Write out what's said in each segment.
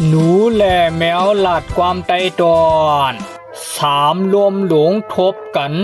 ໜູແລະແມວລາດຄວາມໄຕ່ຕອນ ສາມລົມຫຼົງທົບກັນ.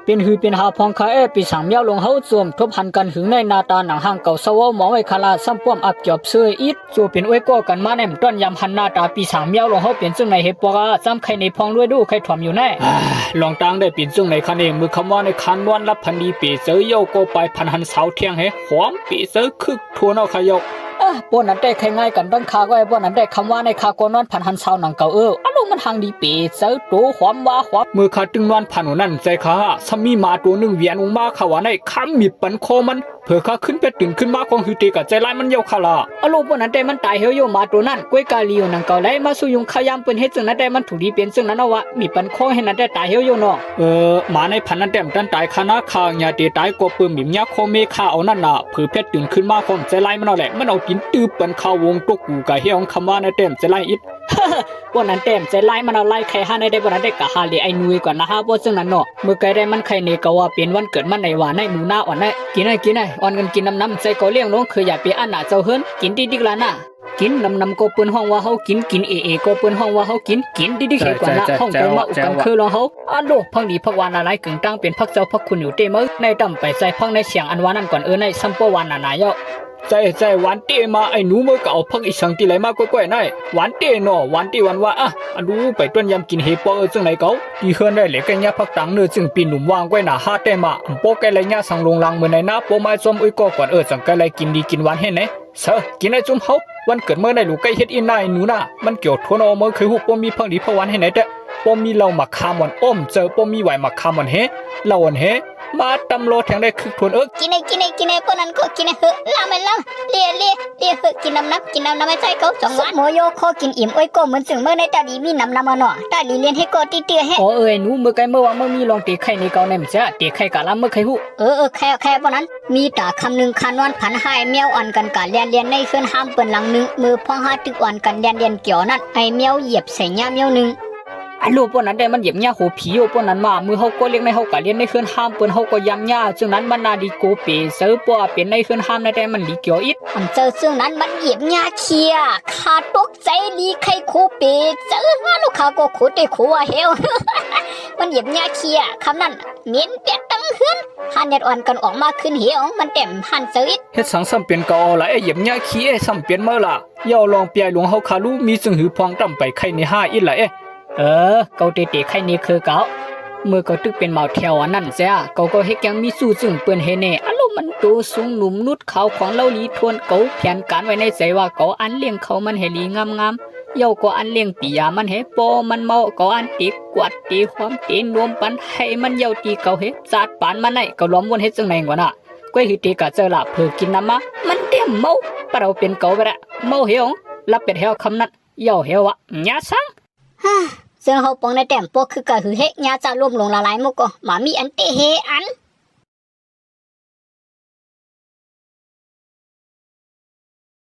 ເປັນຫືເປັນຫາພອງຄາແອ ປີສາງແມວຫຼວງເຮົາ ໂຈມທົບຫັນກັນຫຶງໃນໜ້າຕາໜັງຮ່າງເກົ່າເຊົາເວົ້າມອງໄວ້ຄາລາ ຊ້ຳປ້ອມອັບຈອບເຊີອິດ ໂຈເປັນອວຍກໍກັນມາແນມຕ້ອນຍາມຫັນໜ້າຕາປີສາງແມວຫຼວງເຮົາເປັນຈັ່ງໃດເຮປອກອາ ຈ້ຳໄຂ່ໃນພອງດ້ວຍດູ ໄຂ່ຖ້ວມຢູ່ແນ່. ລອງຕາງໄດ້ເປັນຈັ່ງໃດຄະເນ ມື້ຄ່ຳວາໃນຄານອນຫຼັບຝັນດີເປເຊີ ເຍົາກໍໄປຝັນຫັນສາວທ່ຽງເຮ ຫອມເປເຊີຄຶກ ໂທເນາະຂະເຍົາ. ເອີ ບໍ່ນັ້ນແຕ່ໄຄງ່າຍກັນຕັ້ງຄາກໍໄອ້ ບໍ່ນັ້ນແຕ່ຄຳວ່າໃນຄາກໍນອນຝັນຫັນສາວໜັງເກົ່າເອີ ອາລົມມັນຮັ່ງດີເປເຊີໂຕຫອມວ່າຫອມ. ເມື່ອຄາຕຶງນອນຝັນໂອນັ້ນໃຈຄາ ຊຳມີໝາໂຕໜຶ່ງວຽນອອກມາຄາວ່າໃນຄຳມີບປັນຄໍມັນ ເພີຄາຂຶ້ນແປດຕື່ນຂຶ້ນມາຂອງຮືເຕກະໃຈລາຍມັນເຍົາຄາລາ. ອາໂລ ບໍ່ນັ້ນແຕ່ມັນຕາຍເຮວໂຍໝາໂຕນັ້ນ ກວຍກາລີຢູ່ໜັງເກົ່າໄດ໋ ມາສູ່ຍຸງຄາຍາມເພິ່ນເຮັດຈັ່ງນັ້ນໄດ້ມັນຖືກດີເປັນຈັ່ງນັ້ນເນາະວະ ມີປັນຄໍເຮັດນັ້ນແຕ່ຕາຍເຮວໂຍເນາະ. ເອີ ໝາໃນຝັນນັ້ນແຕ້ມຕັນຕາຍຄານາຄາຍາເຕຕາຍກໍເປີມມີມຍາຄໍເມຄາເອົານັ້ນນະ ເພີແປດຕື່ນຂຶ້ນມາຂອງໃຈລາຍມັນເອົາແຫຼະ ມັນເອົາຕີນຕື້ເປີນຄາວົງຕົກກູກະເຮວຄຳວ່າໃນແຕ້ມໃຈລາຍອິດ. ບໍ່ນັ້ນແຕ້ມໃຈລາຍມັນເອົາລາຍໄຂ່ຫາໃນໄດ້ບໍ່ນັ້ນໄດ້ກະຫາເລໄອໜູກ່ອນນະຫາບໍ່ຈັ່ງນັ້ນເນາະ ມື້ໄກໄດ້ມັນໄຂ່ເນກະວ່າເປັນວັນເກີດມັນໃນວ່າໃນໜູນາອ່ອນໃນ ກິນໃນກິນໃນ ອ່ອນກັນກິນນຳນຳໃຈກໍລ້ຽງລົງຄືຢ່າໄປອັນໜ້າເຈົ້າເຮືອນ ກິນດິກໆລະນາ ກິນນຳນຳກໍເພິ່ນຮ້ອງວ່າເຮົາກິນ ກິນເອເອກໍເພິ່ນຮ້ອງວ່າເຮົາກິນ ກິນດິກໆໃຫ້ກວ່ານະ ຮ້ອງໄປມາອຸກັນຄືລອງເຮົາ. ອາໂລ ພັກດີພັກຫວານຫຼາຍໆ ກຶ່ງຕ່າງເປັນພັກເຈົ້າພັກຄຸນຢູ່ເຕເມີ ໃນຕ່ຳໄປໃສ່ພັກໃນສຽງອັນວ່ານັ້ນກ່ອນເອີ ໃນຊ້ຳບໍ່ຫວານໜາໆເຍົາ. ໃຈໃຈຫວານເຕມາ ໄອ້ໜູເມີກະເອົາຜັກອີ່ສັງຕິໄຫຼມາກ້ອຍໆໃນ ຫວານເຕເນາະ ຫວານເຕຫວານວ່າ ອະ ອະດູ ໄປຕ້ອນຍາມກິນເຮປອກເອີ ຈັ່ງໃດເຂົາ ທີ່ເຮືອນໄດ້ແຫຼະໄກ່ຍາຜັກຕັງເນີ ຈຶ່ງປີໜຸ່ມວາງກ້ອຍໜ້າຫາແຕ້ມາ ອຳໂປແກ້ໄລຍາສັງລົງລາງເມີໃນນາ ໂປມາຊອມເອີຍກໍກ່ອນເອີ ຈັ່ງໄກ່ໄລກິນດີກິນຫວານເຮັດແນ ເຊີ ກິນໄດ້ຈຸມເຮົາ ວັນເກີດເມີໃນລູກໄກ່ເຮັດອີນາຍໜູນາ ມັນກ່ຽວໂທນອອກເມືອງເຄີຍຮູ້ ບໍ່ມີຜັກດີຜັກຫວານເຮັດແນແຕ່ ບໍ່ມີເຫຼົ້າໝາກຂາມອ່ອນ ອ້ອມເຈີ ບໍ່ມີຫວາຍໝາກຂາມອ່ອນເຮ ເຫຼົ້າອ່ອນເຮ ມາຕຳລໍແທງໄດ້ຄຶກໂທນເອີ. ກິນເອີ ກິນເອີ ກິນເອີ ພວກນັ້ນກໍກິນເອີ ເຮີ ລາມເອີ ລາມ ເລ ເລ ເລ ເຮີ ກິນນຳນຳ ກິນນຳນຳ ໃຫ້ໃຈເຂົາສອງວັນ ໂມໂຍ ຂໍກິນອີ່ມ ໂອ້ຍ ກໍເໝືອນຈຶ່ງເມີໃນຕາດີມີນຳນຳມາເນາະ ຕາດີລຽນໃຫ້ກໍຕິເຕີແຮ. ອໍ ເອີຍ ໜູ ເມື່ອໄກເມື່ອວ່າເມື່ອມີລອງເຕໄຂ່ໃນເກາໃນມັນເສຍ ເຕໄຂ່ກະລາເມື່ອໄຂ່ຮູ້. ເອີ ເອີ ໄຂ່ ໄຂ່ ພວກນັ້ນ ມີຕາຄຳໜຶ່ງຄານອນຝັນຮ້າຍແມວອ່ອນກັນກະແລ່ນໆໃນເຮືອນຮ່າມເພິ່ນຫຼັງໜຶ່ງ ເມື່ອພອງຫາຕຶກອ່ອນກັນແລ່ນໆກ່ຽວນັ້ນ ໄອ້ແມວຢຽບໃສ່ຫຍ້າແມວໜຶ່ງ. ອາໂລ ພວກນັ້ນໄດ້ມັນຢຽບຫຍ້າໂຫຜີໂຍ ພວກນັ້ນມາ ມື້ເຮົາກໍລຽກໃນເຮົາກະລຽນໃນເຮືອນຮ່າມເພິ່ນ ເຮົາກໍຢາມຫຍ້າ ເຊິ່ງນັ້ນມັນໜ້າດີໂກເປເຊີ ເພາະວ່າເປັນໃນເຮືອນຮ່າມໃນແຕ່ມັນດີກ່ຽວອິດ. ອັນເຈົ້າເຊິ່ງນັ້ນມັນຢຽບຫຍ້າເຄຍ ຂ້າຕົກໃຈລີໄຂ່ໂຄເປເຊີ ອາໂລ ຂ້າກໍໂຄເຕໂຄວ່າແຮວ ມັນຢຽບຫຍ້າເຄຍ ຄຳນັ້ນເໝັນແປດຕັ້ງເຮືອນ ຫາແນດອ່ອນກັນອອກມາຄືນເຫວ ມັນແຕ້ມຫັ້ນເຊີອິດ. ເຮັດສັງຊ້ຳເປັນເກົ່າເອົາລະເອ ຢຽບຫຍ້າຂີ້ເອ ຊ້ຳເປັນເມີລະ ເຍົາລອງປຽຍຫຼວງເຮົາຄາລູ ມີຊຶງຫືອພອງຕຳໄປໄຂ່ໃນຫ້າອິດລະເອ. ເອີ ເກົາເຕເຕໄຂ່ນີ້ຄືເກົ່າ ເມື່ອເຂົາຕຶກເປັນໝາວແຖວອັນນັ້ນແຊ ເຂົາກໍເຮັດຫຍັງມີສູ້ຈຶ່ງເປີ້ນເຮແນ່ ອາລົມມັນໂຕສູງໜຸ່ມນຸດຂາວຂອງລາວລີທວນ ເຂົາແຜນການໄວ້ໃນໃຈວ່າເຂົາອັນລ້ຽງເຂົາມັນໃຫ້ລີງາມໆ ເຍົາກໍອັນລ້ຽງປີຢາມັນໃຫ້ ພໍມັນເມົາເຂົາອັນເຕກວາດເຕຫອມເຕໂນມປັນໃຫ້ມັນເຍົາຕີເຂົາເຮັດ ຈາດປານມັນໄດ້ ເຂົາລວມວົນເຮັດຈັ່ງໃດກວ່ານະ ກ້ອຍຄືເຕກະເຈີລະເພີກິນນຳມາ ມັນແຕ້ມເມົາ ປະເອົາເປັນເກົາໄປລະ ເມົາເຮວ ລັບເປັດແຮວຄຳນັ້ນ ເຍົາເຮວວະ ຍາສັງ. ເຊິ່ງເຮົາປອງໃນແຕ້ມ ບໍ່ຄືກະຫືເຮ ຍາຈາລົມຫຼົງລະລາຍໝົດກໍ ມາມີອັນເຕເຮອັນ